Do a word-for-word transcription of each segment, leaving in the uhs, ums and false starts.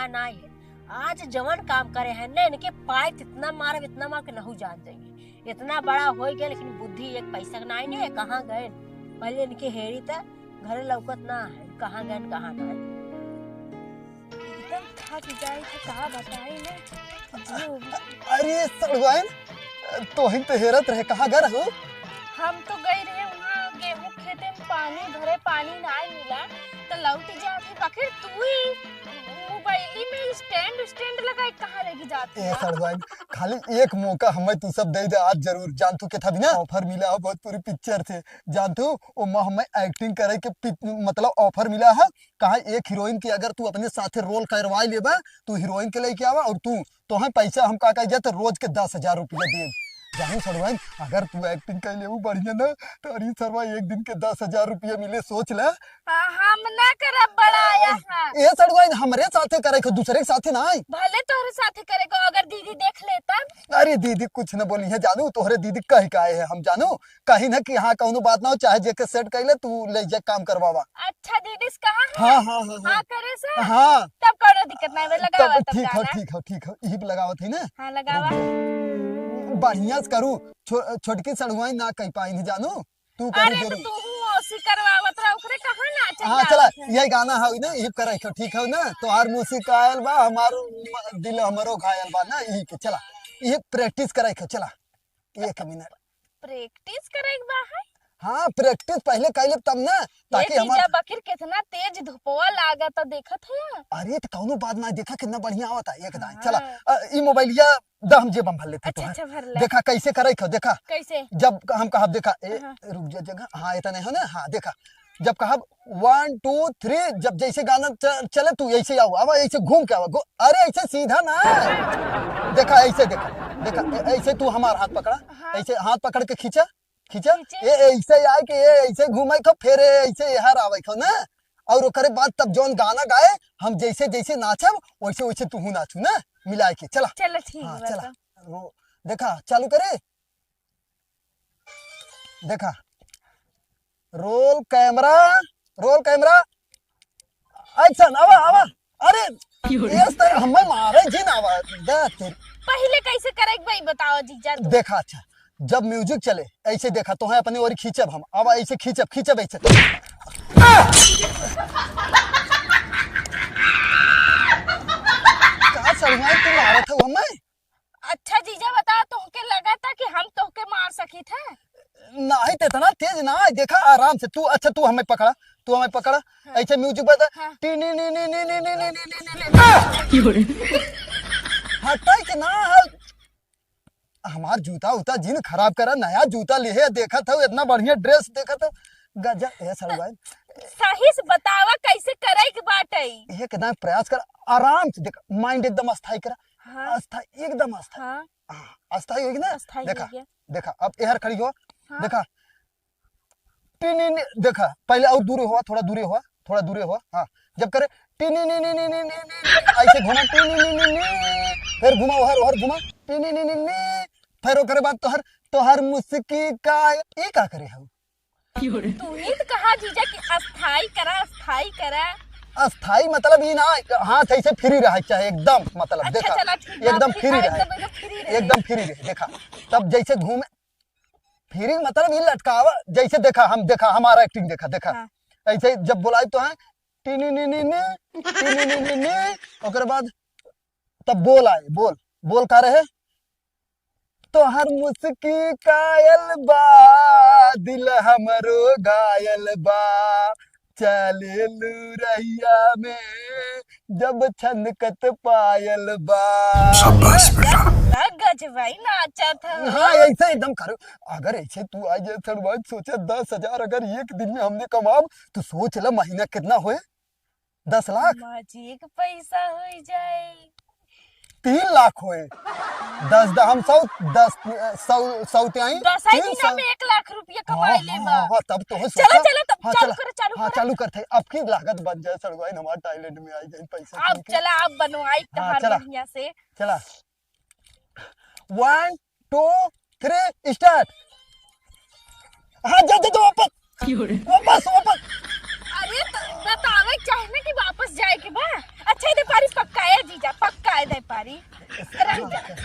ना है। आज जवन काम करे हैं ना, इनके पाए इतना मारब, इतना मार के नहू जान जाइए। इतना बड़ा हो गया, लेकिन बुद्धि एक पैसा के नाई नहीं है। कहाँ गए? पहले इनके हेरी त घरे लौकत ना है, कहाँ गए, कहाँ ना है। एकदम थक जाए थे, का बताई ना। जियो। अरे सड़ुआइन, तोहिन तो हेरत रहे, कहाँ गए रहू? हम तो गई रहे वहाँ गेहूं खेते में पानी भरे, पानी नाई मिला, तो लौट जात ही। बाकिर तू ही मोबाइली में स्टैंड स्टैंड लगाए कहाँ लेके जात ए है? सड़ुआइन, खाली एक मौका हमें तू सब दे दे आज जरूर। जान तू के था भी ना, ऑफर मिला हो भोजपुरी पिक्चर से। जान तू, ओ माँ हमें एक्टिंग करे के पिक-, मतलब ऑफर मिला है। कहा एक हीरोइन के अगर तू अपने साथे रोल करवा लेबा, तू हीरोइन के लेके आवा और तू, तोहे पैसा हम का कह जाते रोज के दस हजार रुपया देब। जानी सड़ुआइन, अगर तू एक्टिंग कर लेबू बढ़िया ना, तो अरे सरवा एक दिन के दस हजार रुपया मिले, सोच ले। हाँ, हम ना करब बड़ा आया है। ए सड़ुआइन, हमरे साथे करे को, दूसरे के साथे ना आई। भले तोहरे साथे करे को, अगर दीदी देख ले तब। अरे दीदी कुछ न बोली है जानू, तोहरे दीदी कह के आए हैं हम जानू। कहीं ना कि हाँ कौनो बात ना हो, चाहे जेके सेट कर ले, तू ले जा काम करवावा। अच्छा दीदी से कहा है? हाँ, हाँ, हाँ, हाँ। हाँ करे से? हाँ। तब कौनो दिक्कत ना है, लगावा तब तब ठीक हो, गाना। ठीक हो, ठीक हो, यही पे लगावत है ना। हाँ, लगावा। बढ़िया से करू, छो-, छोटकी सड़ुआई ना कह पाई नहीं जानू, तू करू अरे तो जरूर। तू हूँ ओसी करवावत रहा, ओकरे कहाँ नाचे हाँ, चला, गावत है? यही गाना है ना, यही पे करे हो, ठीक हो ना? तोहार मुस्कायल बा, हमार म-, दिल हमरो घायल बा ना, यही पे, चला, यही प्रैक्टिस करे हो, चला। एक मिनट। प्रैक्टिस करे के बा है? हाँ, प्रैक्टिस पहले कर लेब तब ना, ये ताकि हमार जीजा बकिर कितना तेज धुपवा लागत, देखत है? अरे, तो कौनो बात ना, देखा कितना बढ़िया आवत है, एक दाएं। हाँ। चला, अ, ई मोबाइलिया द, हम जेब में भर लेते अच्छा, तोहार। अच्छा, भर ले। देखा कैसे करे खो, देखा। कैसे? जब हम कहब, देखा, ए, हाँ। रुक जा जगह, हाँ, इतना है ना, हाँ, देखा। जब कहब one, two, three, जब जैसे गाना च-, चले, तू ऐसे आओ, अब ऐसे घूम के आवा, घू-, अरे ऐसे सीधा ना, देखा ऐसे, देखा, देखा, ए-, ऐसे तू हमार हाथ पकड़ा, हाँ। ऐसे हाथ पकड़ के खींचा, खींचा, खींचे। ए ऐसे आए कि ए ऐसे घूमे खो, फिर ए ऐसे यहाँ आवे खो ना, और ओकरे बाद तब जौन गाना गाए, हम जैसे जैसे नाचब, वैसे वैसे तू नाचू ना, मिलाए के, चला। चलो ठीक हाँ, बा चला। तो। रो-, देखा, चालू करे। देखा, रोल कैमरा, रोल कैमरा, एक्शन, आवा, आवा। अरे, क्यों रे? ये तो हमें मारे जी ना आवा, दे तेरी। पहले कैसे करे के भाई बताओ जीजा तू। देखा, अच्छा, जब म्यूजिक चले, ऐसे देखा, तोहे अपने ओरी खींचब हम, आवा ऐसे खींचब, खींचब ऐसे। का सड़ुआई तू मारत हो हमें? अच्छा जीजा, बता, तोहके लगा था कि हम तोहके मार सकी थे? नहीं, तो इतना तेज ना है। देखा, आराम से तू, अच्छा, तू हमें पकड़ा, तू हमें पकड़ा, हाँ। ऐसे म्यूजिक बजा, हाँ। टी नी नी नी। क्यों रे? हटाई के ना है। हमार जूता उता जिन खराब करा, नया जूता लिहे, देखत हो, इतना बढ़िया ड्रेस देखत हो, गजब है सड़ुआई। सही से बतावा, कैसे करे के बाटे? एकदम प्रयास कर, आराम से देख, माइंड एकदम अस्थाई करा, हाँ। अस्थाई, एकदम अस्थाई। हाँ। हाँ, अस्थाई होगी ना? अस्थाई देखा, हो गया। देखा, अब एहर खड़ी हो, हाँ। देखा, टिनी नी, देखा, पहले और दूरे हुआ, थोड़ा दूरे हुआ, थोड़ा दूरे हुआ, हाँ, जब करे, टिनी नी नी नी नी नी नी, ऐसे घुमा, टिनी नी नी नी, फिर घुमा, ओहर, ओहर घुमा, टिनी नी नी नी, फिर ओकरे बाद तोहर, तोहर मुस्की का, ई का करे हऊ? तू ही तो कहा जीजा कि अस्थाई करा, अस्थाई करा। अस्थाई मतलब ई ना, हाथ ऐसे फ्री रहे चाहे एकदम, मतलब, अच्छा, देखा, चला, ठीक बा, एकदम फ्री, फ्री हाँ, रहे, एकदम, एकदम फ्री रहे। एकदम फ्री रहे, देखा, तब जैसे घूमे, फ्री मतलब ई लटकावा, जैसे देखा, हम देखा, हमारा एक्टिंग देखा, देखा, हाँ। ऐसे जब बोलाई तो है, टिनी नी नी नी, टिनी नी नी नी, ओकर बाद तब बोल आए, बोल, बोल का रहे? तोहर मुस्की कायल बा, दिल हमरो घायल बा, चलेलू रहिया में जब छनकत पायल बा। शाबाश बेटा। ना गजबाई नाचत है। हाँ, ऐसे एकदम करो। अगर ऐसे तू आ जाए सड़ुआई, सोचे दस हजार अगर एक दिन में हमने कमाब, तो सोच ले महीना कितना होए? दस लाख? मजे के पैसा हो जाए। तीन लाख होए। दस दहम सौ, दस, सौ, सौ ते आई, दस आई तीन महीना सौ। में एक लाख रुपया कमाई हाँ, लेबा। हाँ, हाँ, तब तो है, चला, सोचा। चला, तब हाँ, चालू चला। करो, चालू हाँ, करो। चालू करते हैं। अब की लागत बन जाए, सड़ुआइन हमार टॉयलेट में आई जाए पैसा अब गिन के। चला, अब बनवाई हाँ, तहार चला। बढ़िया से। चला। One, two, three, start। हाँ, जा, जा, जा, वापस। क्यों रे? वापस, वापस। अरे, तो बतावे के चाहे ना कि वापस जाए के बा। अच्छा, एदे पारी पक्का है जीजा, पक्का एदे पारी। रह जा।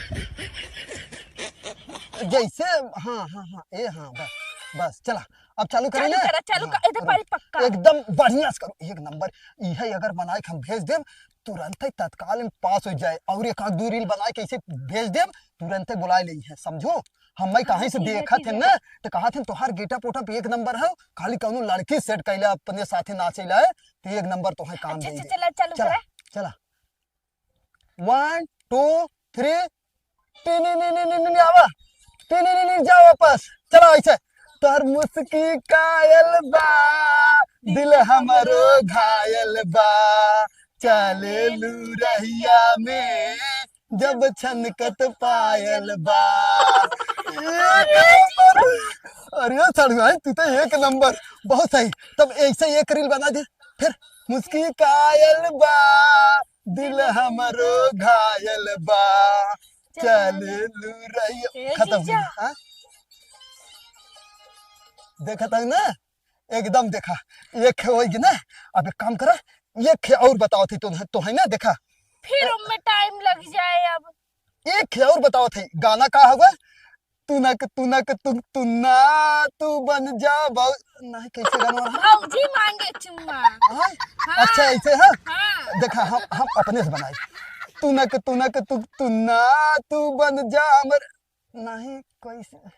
जैसे, हाँ, हाँ, हाँ, ए, हाँ, बस, बस, चला, अब चालू करी चालू ना? करा, चालू हाँ, कर, एदे रुक। पारी पक्का। एकदम बढ़िया से करो, एक नंबर। इहे अगर बनाए के हम भेज देम, तुरंत ही तत्काल में पास हो जाए, और एक आध दो reel बनाए के ऐसे भेज देम, तुरंत ही बुलाए लेई है, समझो? हम मैं कहाँ कहीं से ठीक है, देखत ठीक है है। ना, तो कहत हैं, "तोहार getup वेटअप एक नंबर है, खाली कौनो लड़की set कैले अपने साथे नाचे लाए, तो एक नंबर तोहे काम अच्छा, दे अच्छा, दे।" चला, चालू चला, करा। चला। One, two, three। टिनी नी नी नी नी आवा। टिनी नी नी जा वापस। चला ऐसे। तोहर मुस्की कायल बा, दिल हमरो घायल बा। चले लू रहिया में जब छनकत पायल बा। एक नंबर। अरे सड़ुआइन, तू तो एक नंबर। बहुत सही। तब ऐसे एक reel बना दे। फिर मुस्की कायल बा, दिल हमरो घायल बा, चले लू रहिया। ए खत्म हो जीजा। गया, हाँ? देखत है ना, एकदम देखा, एक खे होई ना। अब एक काम करा, एक खे और बताओ थी तो, तो है ना, देखा। फिर उनमें time लग जाए अब। एक खे और बताओ थी, गाना का होगा? तुनक तुनक तुक तुन्ना, तू बन जा बहु-, नहीं, कैसे गाना रहा? भौजी मांगे चुम्मा। हाँ? हाँ। अच्छा, ऐसे है? हाँ। देखा, हम, हम अपने से बनाई। तुनक तुनक तुक तुन्ना, तू बन जा हमर, नहीं, कैसे?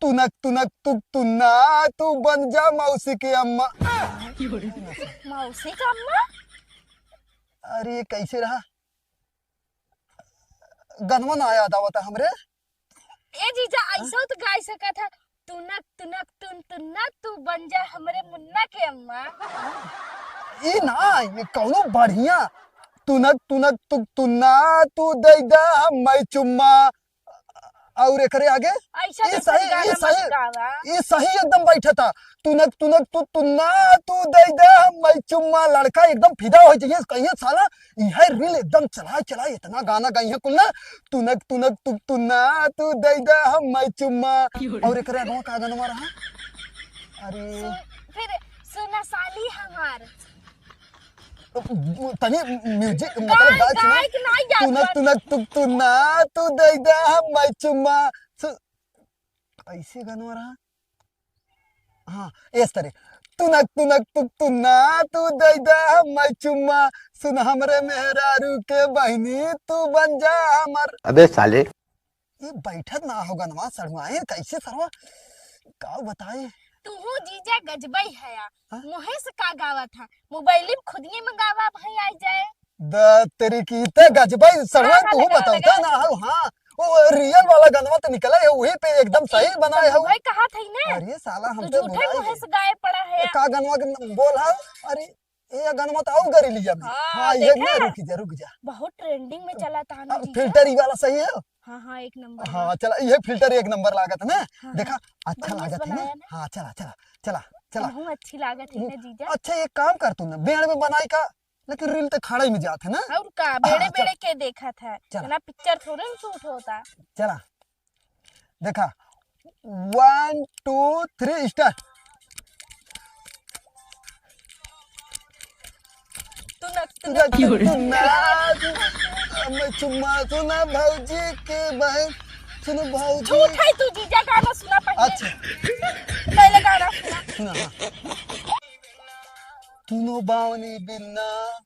तुनक तुनक तुक तुन्ना, तू बन जा मौसी के अम्मा। मौसी के अम्मा? अरे, कैसे रहा? गनवा ना याद आवता हमरे। ए जीजा, हाँ? ऐसा तो गाय सकत है, "तुनक तुनक तुन तुन्ना, तू बन जा हमरे मुन्ना के अम्मा।" ई ना, ये कौनो बढ़िया, "तुनक तुनक तुक तुन्ना, तू दे दा हम्मै चुम्मा।" और एकरे आगे? ऐसा ई तो सही, गाना ई मत सही, गावा। ई सही एकदम बैठता। "तुनक तुनक तू तुन्ना, तू दे दा हम्मै चुम्मा।" लड़का एकदम फिदा हो जाइए, कहिए, "साला, यह reel एकदम चला चला, इतना गाना गाई है कुल ना।" "तुनक तुनक तुक तुन्ना, तू दे दा हम्मै चुम्मा।" और एकरे आगे का गाना रहा? अरे। सु-, फिर सुना साली हमार। तनी music, मतलब, गाय, गाय के सुना। गाय के नाई जात तुनक, बा। तुनक, तुक, तुना, तू दे दे हम्मै चुम्मा। सु-, कैसे गाना रहा? हाँ, इस तरह। तुनक, तुनक, तुक, तुना, तू दे दे हम्मै चुम्मा। सुन हमरे मेहरारू के बहिनी, तू बन जा हमर। अबे साले। ये बैठत ना हो गनवा सड़ुआइन, कैसे सरवा, का बताए? तुहू जीजा गजबई हया। हाँ? मोहे से का गावत हा? मोबाइल में खुदिये मंगावा, भाई आ जाए। द तेरी की ते गजबई सड़ुआइन, हाँ, हाँ, तुहू लगा, बताओ, लगा। ना हो, हाँ, वो real वाला गनवा तो निकला है, वही पे एकदम सही बनाए हो। भाई कहा था ही ना? अरे साला, हम तू तो झूठे बुलाए मुँह गए। से गाए पड़ा है। का गनवा के न-, बोल हा? अरे, ए गनवा तो आऊ गरी लिया में। हाँ, हाँ, ये देखा? ना, रुक जा, रुक जा। बहुत trending में चला था ना अब जीजा। Filter ई वाला सही है? हाँ, हाँ, एक नंबर हाँ, बा। चला, ये filter एक नंबर लागत है ना? हाँ, देखा, हाँ। अच्छा बढ़िया से लागत है ना? बनाया ना? हाँ, चला, चला, चला, चला। तुहूँ अच्छी लागत है ना, हम्म, जीजा? अच्छा, एक काम कर तू ना, बेड़ में बनाई का, लेकिन reel तो खड़ा ही में जात है ना? और का, हाँ, बेड़े, चला। बेड़े के देखत है? चला। इतना picture थोड़े ना shoot होता। चला, देखा, one, two, three, start। तुनक, तुनक, तुनक, तुनक। तुनक, मैं चुम्मा सुना भौजी के बहन, सुनो भौजी। झूठ है तू, जीजा गाना सुना पहले। अच्छा। पहले गाना सुना। सुना, हाँ। तुनो बावनी बिन्ना,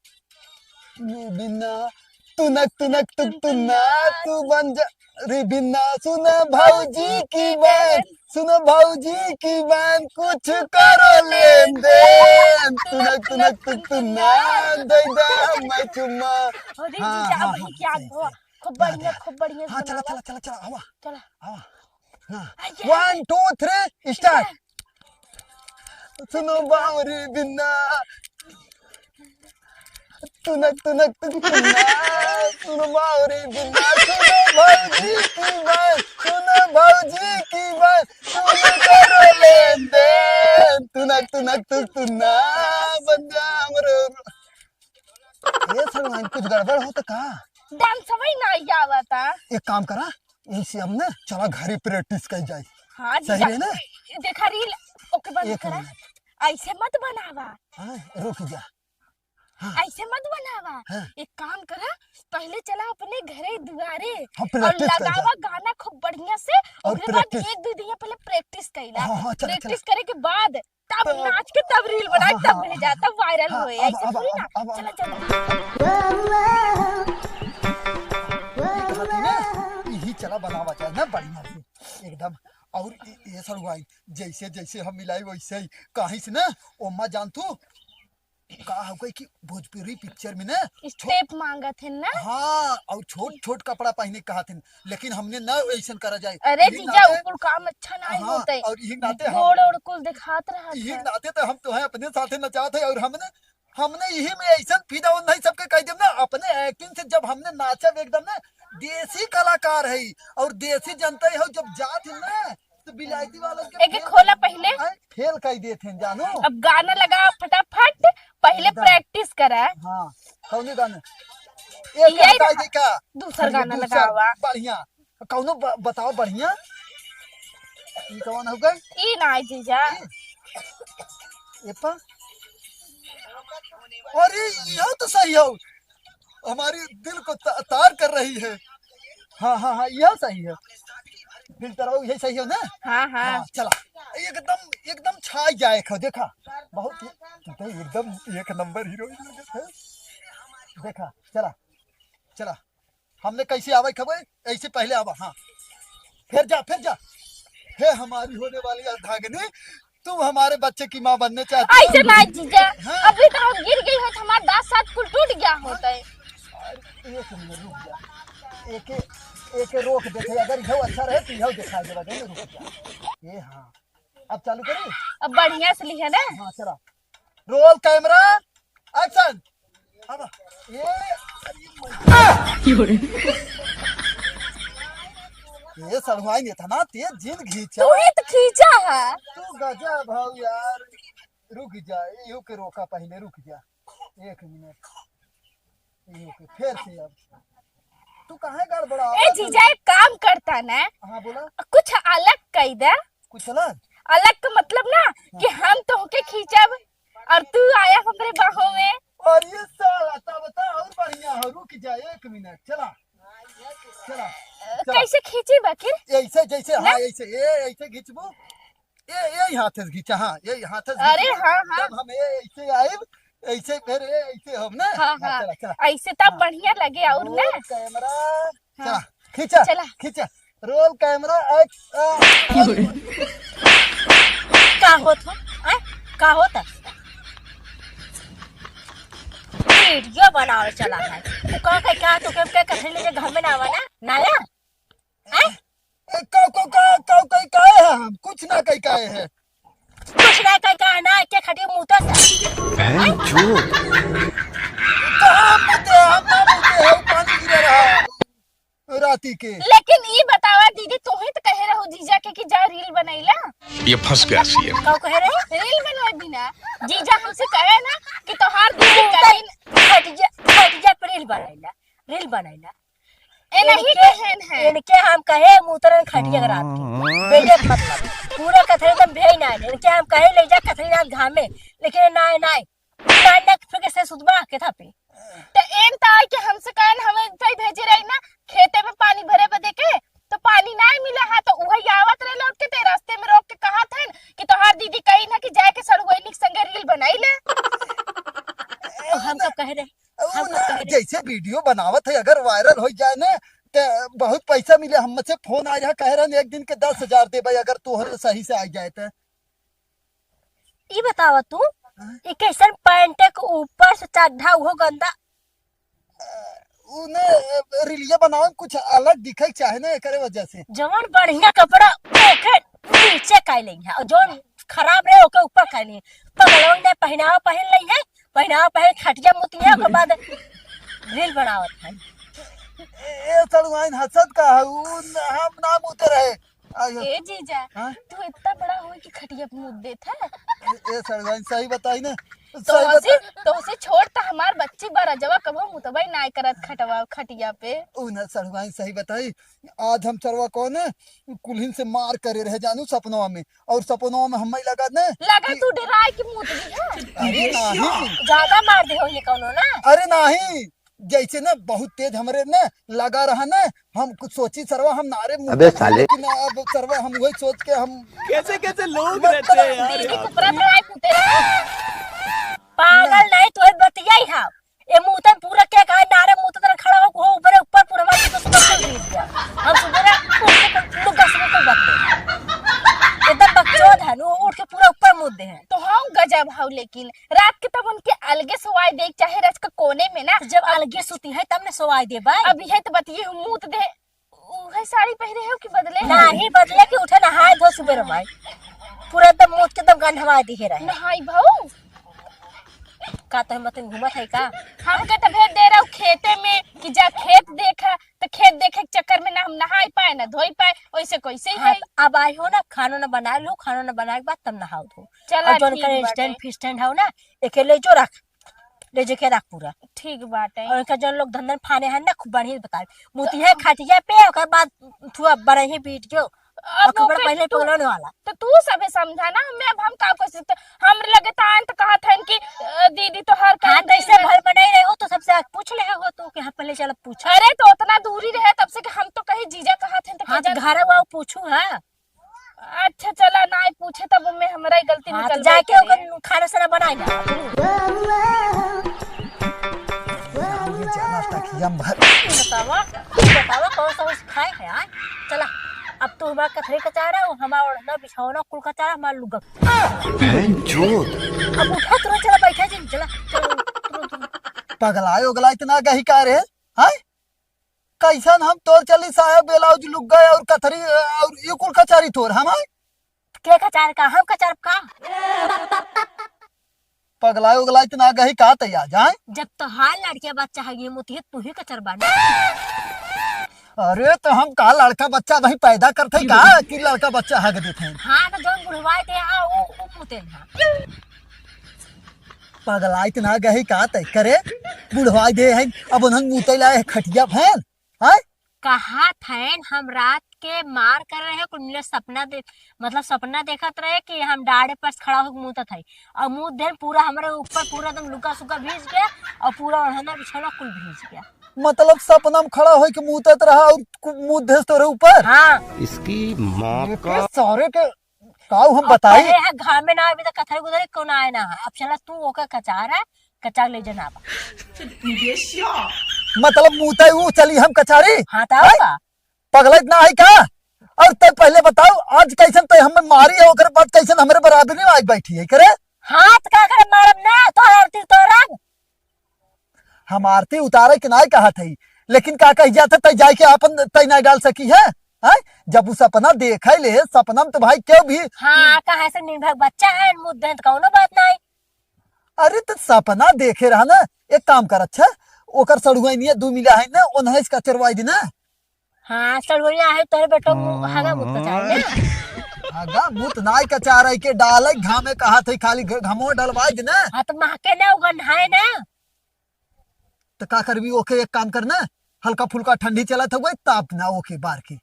रे बिन्ना, तुनक तुनक तुक तुन्ना, तू बन जा। रे बिन्ना, सुना भौजी की बहन, सुना भौजी की बहन, कुछ करो लेन देन। तुनक तुनक तुक तुन्ना, दे दे हम्मै चुम्मा। अरे हाँ, जीजा, हाँ, अब हाँ, याद सही, हो। सही। खूब याद बढ़िया, है। खूब बढ़िया हाँ, चला, बनावा। चला, चला, चला, आवा। चला। आवा। हाँ। आइए। One, two, three, start। सुनो बावरी बिन्ना। तुनक, तुनक, तुक, तुन्ना। सुनो बावरी बिन्ना। सुनो भौजी की बात। सुनो भौजी की बात। सुनो करो लेन देन। तुनक, तुनक, तुक, तुन्ना। बन जा हमरो। ये सब कुछ गड़बड़ हो तो का? Dance वही ना आवता। एक काम करा, यही से हम ना चला घरे practice कर जाए। हाँ, सही जीजा। रहे ना? देखा reel, ओके बंद एक करा। मिनट। ऐसे मत बनावा। हाँ, रुक जा। हाँ। ऐसे मत बनावा। हाँ। एक काम करा, पहले चला अपने घरे दुआरे हम और practice कर जा। लगावा गाना खूब बढ़िया से, और ओकरे बाद practice। एक दो दिन पहले practice कइला। हाँ, हाँ, चला, practice चला। करे के बाद तब तो नाच के तब reel बनाए, हाँ, तब हाँ, भेजा, हाँ। तब viral हाँ, होए। अब, ऐसे अब, थोड़ी अब, ना। अब, अब। चला, चला। ये कहती ना, यही चला बनावा जाए ना बढ़िया से, एकदम। और ये, ये सड़ुआई, जैसे, जैसे हम मिलाई वैसे ही, काहे से ना, ओम्मा जान तू, का हो गई कि भोजपुरी picture में ना step मांगत है ना? हाँ, और छोट छोट कपड़ा पहने कहत हैं, लेकिन हमने ना ऐसन करा जाए। अरे यही जीजा, नाते, उ कुल काम अच्छा नहीं हाँ, होते। और यही नाते हम, गोड़ ओड़ कुल दिखात रहत यही है। नाते तो हम तो हैं अपने साथे नचात है, और हमने, हमने यही में ऐसन फिदा उन नहीं सबके कह देम ना, अपने acting से जब हमने नाचब एकदम ना देसी कलाकार है, और देसी जनता है, जब जात है ना तो बिलायती वालन के एक एक fail खोला पहले। आय, fail कई देत हैं, जानू। अब गाना लगावा फटाफट, पहले एकदम। Practice करा। हाँ, कौने गाना? एक यही हटाई रहा। दे का? दूसर अरे, गाना दूसर, लगावा। बढ़िया। कौनो ब-, बताओ बढ़िया। ई कौन हो गए? ई ना जीजा। ई? ए पा? अरे, यह तो सही हो। हमारी दिल को त-, तार कर रही है। हाँ, हाँ, हाँ, यह सही है। Filter वो यही सही है ना? हाँ, हाँ। हाँ, चला। एकदम, एकदम छाई जाए खो, देखा। बहुत ही, तू तो एकदम एक नंबर हीरोइन लगत है। देखा, चला, चला। हमने कैसे आवे खबे, ऐसे पहले आवा, हाँ। फिर जा, फिर जा। हे हमारी होने वाली अर्धांगिनी, तुम हमारे बच्चे की माँ बनने चाहती हो? ऐसे ना जीजा, हाँ। अभी तो हम गिर गई होत, हमार दांत सात कुल टूट गया होत है। अरे, एक मिनट रुक जा, एके, एके रोक देते, अगर यह अच्छा रहे तो यह दिखा देवा, नहीं रुक जा। ये हाँ, अब चालू करी? अब बढ़िया से लिहे ना। हाँ, चला, roll camera, action। अब ये, ये सड़ुआइन इतना तेज जिन खींचा। तू ही तो खींचा है। तू गजब हौ यार। रुक जा, इहू के रोका पहले, रुक जा। एक मिनट। इहू के फिर से अब। तू काहे गड़बड़ावा? ए जीजा, एक काम करता ना। हाँ, बोला। कुछ अलग कई दे। कुछ अलग? अलग का मतलब ना कि हाँ। हम तोहके खींचब और तू आया हमरे बाहों में। और ये साला, तब तो और बढ़िया हो। रुक जा एक मिनट, चला, चला, चला। कैसे खींची बाकिर? ऐसे, जैसे, ना? हाँ, ऐसे, ए, ऐसे खींचबू। ए, ए हाथ से खींचा, हाँ, ए हाथ से अरे, खींचा। हाँ, हाँ। जब हम ए, ऐसे आइब, ऐसे फिर ए, ऐसे हम ना। हाँ, हाँ, हाँ। चला, चला। ऐसे तब हाँ। बढ़िया लगे और ना। Roll camera। हाँ। चला, खींचा, चला। खींचा। Roll camera, action। का होत हो? आय? का होत है? Video बनावे चला है। तू का कह, का तो के, के कथरी ले जे घर में ना आवा ना? ना आया? आय? ए, का, का, का, का, का, का है हम? कुछ ना कही का है। कुछ ना कही का है ना, के खटिया मुंह से। बहन चोद। कहाँ मुते? हम ना मुते हैं, पानी गिरे रहा। राती के। लेकिन ई बतावा दीदी, तोहे तो कहे रहो जीजा के कि जा reel बनैला। ये फंस गया सीएम। का कहे रहे? Reel बनवा दीना। जीजा हमसे कहे ना कि तोहार दीदी कहीं खटिया, खटिया पे reel बनैला, reel बनैला। ए नहीं इनके, कहेन है। इनके हम कहे मुतरन खटिया के रात के। बेइज्जत मतलब। पूरा कथरी एकदम भेई ना है। इनके हम कहे ले जा कथरी रात घामे। लेकिन ना, ना। ना, ना, फिर कैसे सुतबा के था पे? तो एन तो आई के हमसे कहन, हमें तो भेजे रही ना, खेते में पानी भरे बदे के, तो पानी ना मिला है, तो उहे आवत रहे लौट के, ते रास्ते में रोक के कहा था कि तोहार दीदी कही ना कि जाए के सड़ुआइनी के संगे reel बनाई ले। तो हम सब कह रहे, उ हम ना, सब कह रहे। जैसे video बनावत है, अगर viral हो जाए ना, तो बहुत पैसा मिले। हमसे phone आ रहा, कह रहे एक दिन के दस हजार देबे, अगर तोहरे सही से आ जाए तो। ई बतावा तू, हाँ? ई कैसन पैंट के ऊपर से चड्ढा उहो गंदा? उने, अ, रीलिया बनावे में कुछ अलग दिखे के चाहे ना, एकरे वजह से। जवन बढ़िया कपड़ा ओके नीचे काई लेई है, और जवन खराब रहे ओके ऊपर काई लेई है। पगलवन ने पहनावा पहन लेई है, पहनावा पहन खटिया मुती है, ओकर बाद reel बनावत है। ए, ए, सड़ुआइन हंसत का है? उ न, हम ना मुते रहे। आयो। ए जीजा, हाँ? तू इतना बड़ा होई कि खटिया पे मुत देत है? ए, ए सड़ुआइन, सही बताई ना, सही तोहसे, बता- तोहसे छोट त हमार बच्ची बा रजवा, कबो मुतबई नाय करत खटवा, खटिया पे। उ ना सड़ुआइन, सही बताई, आज हम चरवा कौन है, कुल्हिन से मार करे रहे जानू सपनवा में, और सपनवा में हम्मे लगा न लगा कि तू डराए कि मुत दी है। अरे नहीं। ज्यादा मार दे हो ये कौनो ना। अरे नहीं, जैसे ना बहुत तेज हमरे ना लगा रहा ना, हम कुछ सोची सरवा, हम नारे मुंह अबे साले। कि ना, अब सरवा हम वही सोच के हम कैसे कैसे लोग रहते हैं यार। बीड़ी कुपरा तो आई मुते रहे। पागल नहीं, तो बतियाई हा। ए मुते पूरा के कहा नारे मुते तर खड़ा हो, हो ऊपर, ऊपर पूरा मार के सुबह को भीज गया। हम सुबह उठ के लुगा सुबह को बदले। एकदम बकचोद है, वो उठ के पूरा ऊपर मुद दे हैं। तो हम गजब हौ, लेकिन रात के तब उनके अलगे सोवाई दे, चाहे रच के कोने में ना। तो जब अलगे सुती है तब न सोवाई दे भाई। अब यह तो बतिये हम मूत दे, उहे साड़ी पहने हो कि बदले? नहीं बदले कि उठे नहाए धो सुबह भाई, पूरा एकदम मूत के एकदम गंधवा दिहे रहे। नहाई भाऊ। का तो हम तुम घूमत है का? हमके तो भेज दे रहो खेते में कि जा खेत देखा, तो खेत देखे के चक्कर में ना हम नहाई पाए ना धोई पाए, वैसे कैसे ही हाँ, है। तो अब आई हो ना, खानो ना बनाए लो, खानो ना बनाए के बाद तब नहाओ धो। चला और जौन ठीक करे बाटे। Stand फिस्टैंड हो ना, एके ले जो रख, ले जे के रख पूरा। ठीक बाटे। और इनका जौन लोग धंधन फाने हैं ना, खूब बढ़िया से बताए। मुतिहे खटिया पे, ओकर बाद थुआ बड़े ही पीट जो। अब और खूब ओकर पहले तो तू, पगलौने वाला। तो तू सबे समझा ना, हमें अब हम का कर सकते? हमरे लगे तो आन तो कहत हन कि, अ, दीदी तोहार हाँ, काम कैसे नहीं है। घर बनाई रहे हो तो सबसे आज पूछ ले हो तो कि हाँ, पहले चल पूछ। अरे तो उतना दूरी रहे तब से कि हम तो कहीं जीजा कहत हन तो हाँ, तो कहीं घर वो पूछू, हाँ। अच्छा, चला, नाई पूछे, तब में हमरा ही गलती हाँ, निकल तो जाके गई। ओकर खाना साना बनाई ना। ये जाना तकिया में भर। बतावा, बतावा, कौन सा उस खाए है, आय? चला, अब तू हमारा कथरी कचारा, वो हमारा ओढ़ना, बिछौना, कुल कचारा, हमारा लुगा। बहन चोद। अब उठा, तुरंत चला, बैठा जी, चला, चला, तुरंत, तुरंत। पगलाए उगलाए इतना गही का रे, आय? कैसन हम तोर चली साया, ब्लाउज, लुग्गा और कथरी और ई कुल कचारी तोर, हम आए? के कचार का? हम कचार का? पगलाए उगलाए इतना गही का तैयार जाए? जब तोहार लड़के बच्चा है, ये मुतिहे तू ही कचर बानी। अरे तो हम का लड़का बच्चा वही पैदा करते का कि लड़का बच्चा हग देते हैं? हाँ, तो जौन बुढ़वाए थे, आ, वो, वो मुते ना। पगलाइत ना गही का तय करे, बुढ़वाई दे हैं, अब उन्हन मूते लाए खटिया फैन, हैं? कहा थैन हम रात के मार कर रहे हैं, कुल मिले सपना दे, मतलब सपना देखत रहे कि हम डाड़े पर खड़ा होके मूतत है, और मूत देन पूरा हमारे ऊपर पूरा एकदम लुका सुका भीज गया, और पूरा ओढ़ना बिछौना कुल भीज गया। मतलब सपना में खड़ा होके मूतत रहा और कु-, मूत देस तोरे ऊपर? हाँ। इसकी माँ ये का के सारे के काऊ हम अब बताई? पहले है घाम में ना अभी तक कथरी गुजरी कौन आए ना है। अब चला तू ओकर कचार है, कचार ले जना बा। मतलब मुँह तय ऊ चली हम कचारी? हाँ, तो हैं? का? पगलत ना है का? और तय पहले बताओ, आज कैसन तय हमें मारी है, ओकर बाद कैसन हमरे बराबरी में आज बैठी है करे? हाथ का करे मारब ना, तोहर आरती तोरब। हम आरती उतारे के नाय कहत हई, लेकिन का कही जात है, तय जाए के आपन तय नाय डाल सकी है, हैं? जब उ सपना देखे ले, सपना में तो भाई क्यों भी हाँ, काहे से निर्भय बच्चा है, मुद्दे तो कौनो बात नाय। अरे तो सपना देखे रहा ना, एक काम कर, अच्छा, ओकर सड़ुआइनिया दू मिला है ना, ओनहे से कचरवाई दे ना। हाँ, सड़ुआइनिया है, तोहरे बेटो मु-, हागा मुत का चाहे ना। हागा मुत नाय का चाह रही के डाले, घामे कहत है, खाली घ-, घमो डलवाई दे ना। हाँ, तो महके ना, उ गंधाए ना। तो का करबी, ओके एक काम करना, हल्का फुल्का ठंडी चलत हुए, ताप ना ओके बार के,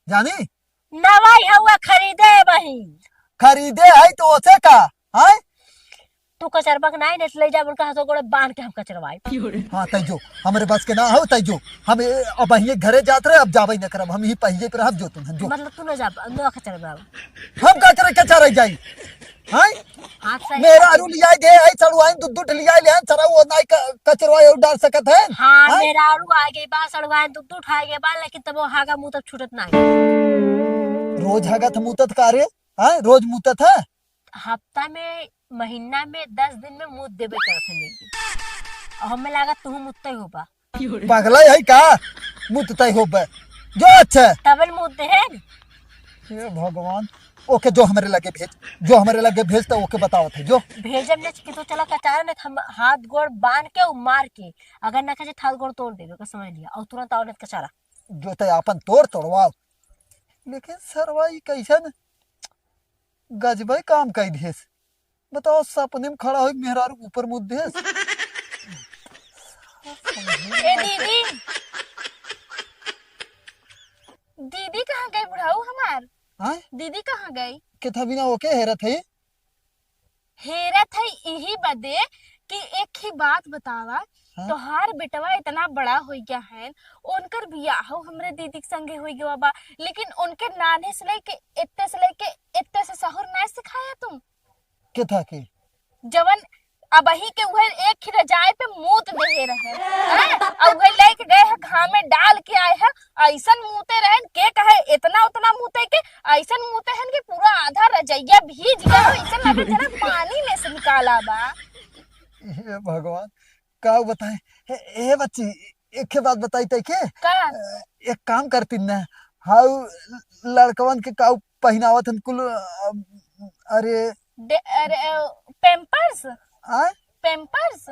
जानी? नवाई हुआ खरीदे बही। खरीदे है तो ओसे का, हैं? तू कचरबा के नाई, नहीं ले जा, उनका हाथों गोड़े बांध के हम कचरवाई। हाँ, तै जो, हमरे बस के ना हो, तै जो। हम ए, अब यहीं घरे जात रहे, अब जाबे न करब, हम ही पहिए पे रहब, जो तुम, जो। मतलब तू ना जा, ना कचरबा। हम का करे, कचरे जाई? हैं? हाँ, सही मेरा बात है। आरू लियाई दे, आई सड़ुआइन दूध दूध लियाई ले, सरा वो नाई क-, कचरवा और डाल सकत है? हाँ, हैं? मेरा आरू आ गई बा, सड़ुआइन दूध दूध आ गई बा, लेकिन तब वो हागा मुँह तब छूटत नहीं। रोज हागत मुतत का रे? हैं? रोज मुतत है? हफ्ता में, महीना में दस दिन में मुत देबे करत है लेकिन। और हमें लागत तू मुत्ते हो बा। पगला है का? मुततै होबे। जो अच्छा। तबल मुत दे है। हे भगवान, ओके जो हमरे लगे भेज, जो हमरे लगे भेज तो ओके बतावत है, जो। भेजब ने कि तू चला कचारा ने हम हाथ गोड़ बांध के उ मार के, अगर ना कहे हाथ गोड़ तोड़ देबे, का समझ लिया, और तुरंत आओ ने कचारा। जो ते आपन तोड़ तोड़वाओ, लेकिन सरवा ई कैसन गजबे काम कई देस। बताओ, सपने में खड़ा होई, मेहरारू ऊपर मुँह देस। ए दीदी, दीदी कहाँ गई बुढ़ऊ हमार? हाँ? दीदी कहाँ गई? केथा बिना ओके हेरत है? हेरत है यही बदे कि एक ही बात बतावा, हाँ? तोहार बेटवा इतना बड़ा हो गया है, उनकर बियाह हमरे दीदी के संगे हो गया बा, लेकिन उनके नान्हे से लेके, इतने से लेके, इतने से सहूर ना सिखाया तुम? केथा के? जवन अबही के उहे एक ही रजाई पे मूत देहे रहे, हैं? और उहे लेके गए हैं, घाम में डाल के आए हैं, ऐसन मूते रहन, के कहे इतना उतना मूते के, ऐसन मूते हन कि पूरा आधा रजैया भीज गया हो, ऐसन लगे जना पानी में से निकाला बा। हे भगवान, का बताए? हे, हे बच्ची, एक बात बताई तै के? का? एक काम करती न, हाउ लड़कवन के काउ पहिनावत हन कुल, अ, अरे। डे-, अरे, अ, pampers? आय? Pampers?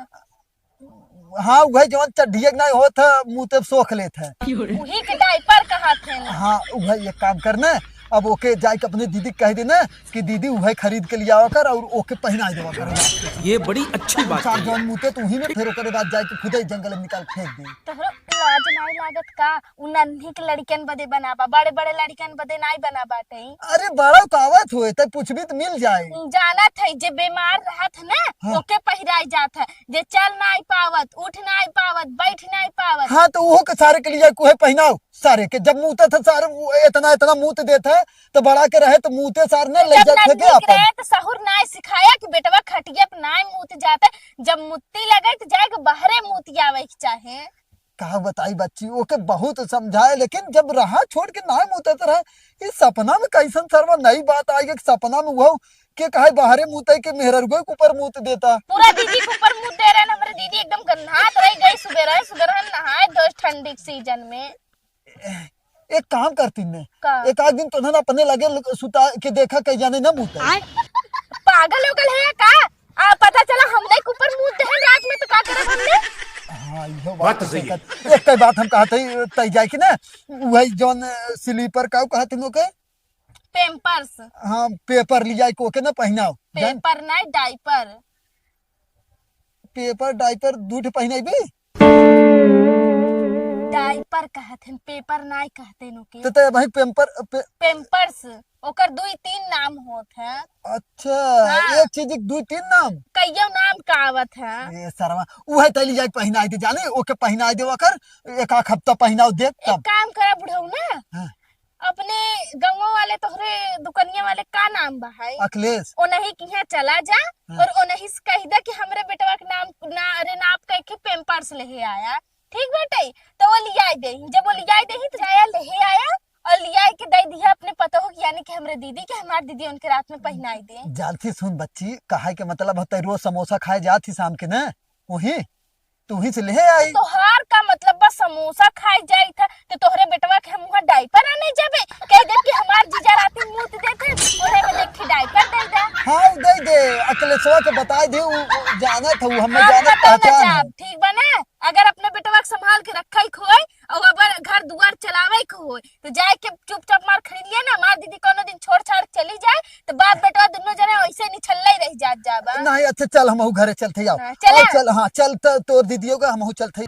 हाँ, उहे जवन चड्ढिया के नाई होत है, मुँह ते सोख लेत है। उही के diaper कहत हैं। हाँ, उहे एक काम करना, अब ओके जाइके अपने दीदी के कह देना कि दीदी उहे खरीद के लियावा कर और ओके पहिनाई देवा कर। ये बड़ी अच्छी बात चार है। जवन मुँह ते तो उही में फिर ओकरे बाद जाइके खुदे जंगल में निकाल फेंक दे। तोहरा लाज नाई लागत का? उ नन्ही के लड़िकन बदे बनाबा, बड़े बड़े लड़िकन बदे नाई बनाबा तई। अरे बड़ा कावत होए, तै पूछबी त मिल जाए। जानत है जे बीमार रहत है ना, हाँ। ओके पहिराई जात है, जे चल नाई पावत, उठ नाई पावत, बैठ नाई पावत। हाँ, तो ओहो के सारे के लिए कोहे पहिनाओ, सारे के जब मूतत है सारे वो इतना इतना मूत देत है, तो बड़ा के रहे तो मूते सार न ले जब जात है नन्ही के अपन। रहे तो सहूर नाई सिखाया कि बेटवा खटिया पे नाई मूत जात है, जब मुत्ती लगे तो जाए के बाहरे मूत आवे के चाहे। का बताई बच्ची, ओके बहुत समझाए, लेकिन जब रहा छोड़ के ना मुतत रहा, इस सपना में कैसन सरवा नई बात आ गई कि सपना में वो के कहे बाहरे मुते के मेहररुए के ऊपर मुत देता। पूरा दीदी के ऊपर मुत दे रहे हैं, हमारे दीदी एकदम गन्हात रह गई, सुबह रहे, सुबह रहे नहाए धोए ठंडी के season में। एक काम करती ने, का? एक आध दिन तो ना अपने लगे ल-, सुता के देखा, कई जाने ना मुते। आय। पागल उगल है का? आ, पता चला हमने के ऊपर मुँह देहन रात में तो का करब हमने? हाँ, इहो बात बात तो तो सही है। कहत। एक कई बात हम कहत हई, तई जाए कि ना, वही जौन, अ, sleeper का कहत हन ओके? Pampers। हाँ, paper लिया को के ना पहिनाओ। जान? Paper नहीं, diaper। Paper, diaper दू ठे पहिनाई भी? Diaper कहत हन, paper नहीं कहते नो के। तो, तो भाई pamper, पे- Pampers। ओकर दुई तीन नाम होत है। अच्छा, हाँ। एक चीज के दुई तीन नाम? कइयो नाम का आवत है। ये सरवा, उहे तैली जाके पहिनाई दे जाने, ओके पहिनाई दे ओकर, एक आध हफ्ता पहिनाओ देख एक तब। काम करा बुढ़ऊ ना, हाँ। अपने गाँव वाले तोहरे दुकनिया वाले का नाम बा है? अखिलेश। ओनही किहाँ चला जा हाँ। और ओनही से कह दे कि हमरे बेटवा के नाम ना, अरे नाप कह के Pampers लेहे आया, ठीक बाटे? तो वो लियाई देही, जब वो लियाई देही तो जाया लेहे आया और लियाई के दे दिया अपने पतोह के, यानी कि हमरे दीदी के, हमार दीदी उनके रात में पहिनाई दे। जानती सुन बच्ची, कहे के मतलब होता है रोज समोसा खाए जात ही शाम के ना, वही तू ही से लेहे आई। तोहार का मतलब बा समोसा खाए जाई था तो तोहरे बेटवा के हम वहाँ diaper आने जाबे? कह दे कि हमार जीजा राती मूत देते, उन्हें में देख के diaper दे दे। हाँ, दे दे, अखिलेशवा के बताई दे, उ, उ जानत हऊ, हमें हम जानत पता न पहचान जाब, है। ठीक बा ना? अगर अपने बेटवा के संभाल के रखे के होए और अगर घर दुआर चलावे के होए, तो जाए के चुपचाप मार खरीद लिया ना, मार दीदी कोनो दिन छोड़ छाड़ के चली जाए, तो बाप बेटवा दुनो जने वैसे निछल्ले रह जात जाबा। नहीं, अच्छा चल, हमहू घरे चलते आओ। हाँ, चला। और चल, हाँ, चल, त-, तोर दीदियों का हमहू चलते।